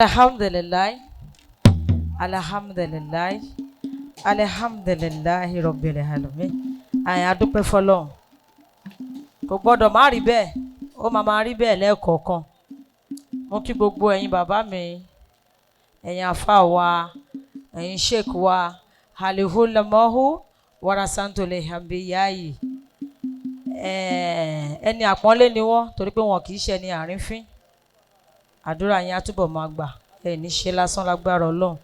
Alhamdulillah, alhamdulillah, alhamdulillah rabbil alamin. Àyìn adúpẹ́ fọlọ́run. Kò gbọ́dọ̀ má rí bẹ́ẹ̀, ó máa máa rí bẹ́ẹ̀ lẹ́ẹ̀kọ̀ọ̀kan. Mo kí gbogbo ẹ̀yin bàbá mi, ẹ̀yin àfáà wa, ẹ̀yin sheik wa, alihulamahu warasantole hambiyayi. Ẹni àpọ́nlé ni wọ́n torí pé wọn kì í ṣe ẹni àrífín. Àdúrà yín á túbọ̀ máa gbà, ẹ ní ṣe lásán lágbára Ọlọ́run.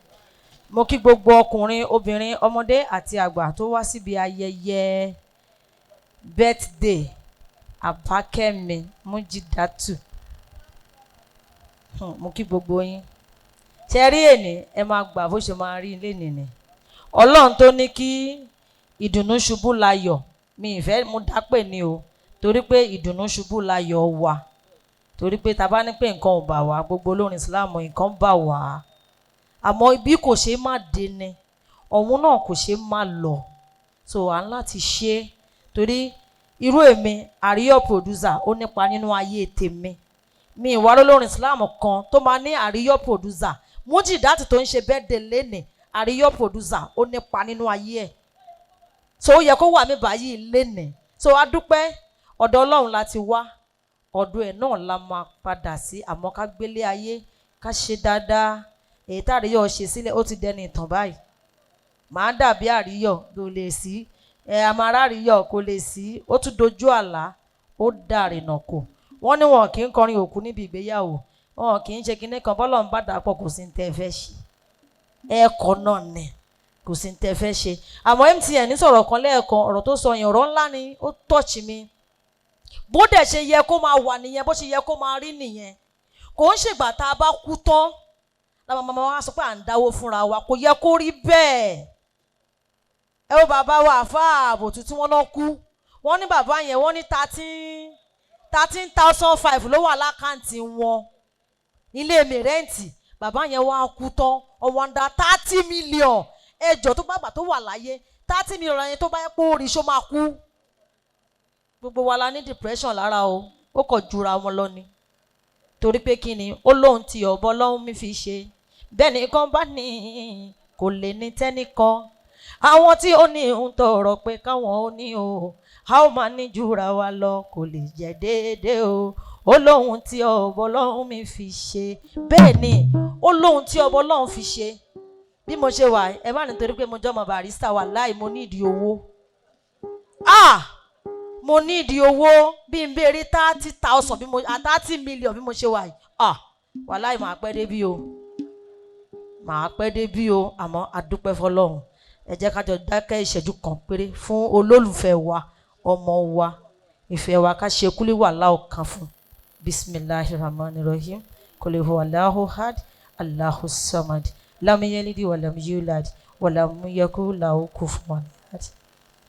Mo kí gbogbo ọkùnrin, obìnrin, ọmọdé àti àgbà tó wá síbi ayẹyẹ birthday Àbákẹ́mi Mújídátù. Mo kí gbogbo yín. Ṣé rí èní, ẹ máa gbà bó ṣe máa rí lénìí ni. Ọlọ́run tó ní kí ìdùnnú ṣubú layọ̀, mi ìfẹ́ mo dápè ni o, torí pé ìdùnnú ṣubú layọ̀ wà. Torí pé ta bá ní pé nǹkan ò bà wá, gbogbo olórin Islam nǹkan bà wá. Àmọ́ ibi kò ṣe é má dé ni, ọ̀hún náà kò ṣe é má lọ. So à ń láti ṣe é torí irú èmi, Àríyọ̀ producer, ó nípa nínú ayé tèmi. Mi ìwà olórin Islam kan tó máa ní Àríyọ̀ producer. Mújídátù tó ń ṣe birthday lénìí, Àríyọ̀ producer, ó nípa nínú ayé ẹ̀. So ó yẹ kó wà mí báyìí lénìí. So a dúpẹ́, ọ̀dọ̀ Ọlọ́run la ti wá, ọ̀dọ̀ ẹ̀ náà la máa padà sí. Àmọ́ ká gbélé ayé, ká ṣe dáadáa. Èyí tá Àríyọ̀ ṣe sílẹ̀, ó ti dẹni ìtàn báyìí. Màá dàbí Àríyọ̀ kò lè sí, ẹ àmàrà Àríyọ̀ kò lè sí. Ó tún dojú àlá, ó dàrínà kò. Wọ́n ní wọn kì í kọrin òkú níbi ìgbéyàwó, wọn kì í ṣe kinní kan. Bọ́lọ̀ ń bá dàpọ̀, kò sí ní tẹ́ fẹ́ ṣe. Ẹ̀kọ́ náà ni kò sí ní tẹ́ fẹ́ ṣe. Àmọ́ MTN sọ̀rọ̀ kan lẹ́ẹ̀kan, ọ̀rọ̀ tó sọ yẹn, ọ̀rọ̀ ńlá ni, ó touch mi. Bó dẹ̀ ṣe yẹ kó máa wà nìyẹn, bó ṣe yẹ kó máa rí nìyẹn. Kò ń ṣègbà tá a bá kú tán láwọn màmá wa sọ pé à ń dáwó fúnra wa. Kò yẹ kó rí bẹ́ẹ̀. Ẹ wo bàbá wa àfáà àbòtú tí wọ́n náà kú, wọ́n ní bàbá yẹn, wọ́n ní 13,500 ló wà l'account wọn ilé mi rent. Bàbá yẹn wá kú tán, ọ̀wọ́n da 30 million. Ẹjọ́ tó bá gbà tó wà láyé, 30 million yẹn, tó bá yẹ kó rí, ṣó máa kú? Gbogbo wa la ní depression lára o, ó kọ̀ jura wọn lọ ni. Torí pé kí ni ó lóun ti ọ̀bọ lọ́hún mi fi ṣe bẹ́ẹ̀ nìkan bá ní kò lè ní tẹ́nìkan. Àwọn tí ó ní ń tọrọ pé káwọn ó ní o, a ó máa ní jura wa lọ, kò lè jẹ́ déédéé o. Ó lóun tí ọ̀bọ lọ́hún mi fi ṣe bẹ́ẹ̀ ni, ó lóun tí ọ̀bọ lọ́hún fi ṣe. Bí mo ṣe wà, ẹ má nítorí pé mo jọmọ Barrister wà láì, mo nídìí owó. Ah, mo nídìí owó. Bí n béèrè 30,000, bí mo 30 million, bí mo ṣe wà yìí, ah, wàláì màá pẹ́ débí o, màá pẹ́ débí o. Àmọ́ a dúpẹ́ fọlọ́run. Ẹ jẹ́ ká jọ dákẹ́ ìṣẹ́jú kan péré fún olólùfẹ́ wa, ọmọ wa, ìfẹ́ wa, ká ṣe kúlí wà láò kan fún. Bisimilahi rahman rahim. Kul huwa Allahu ahad, Allahu samad, lam yalidi walam yulad walam yakul lahu kufuwan ahad.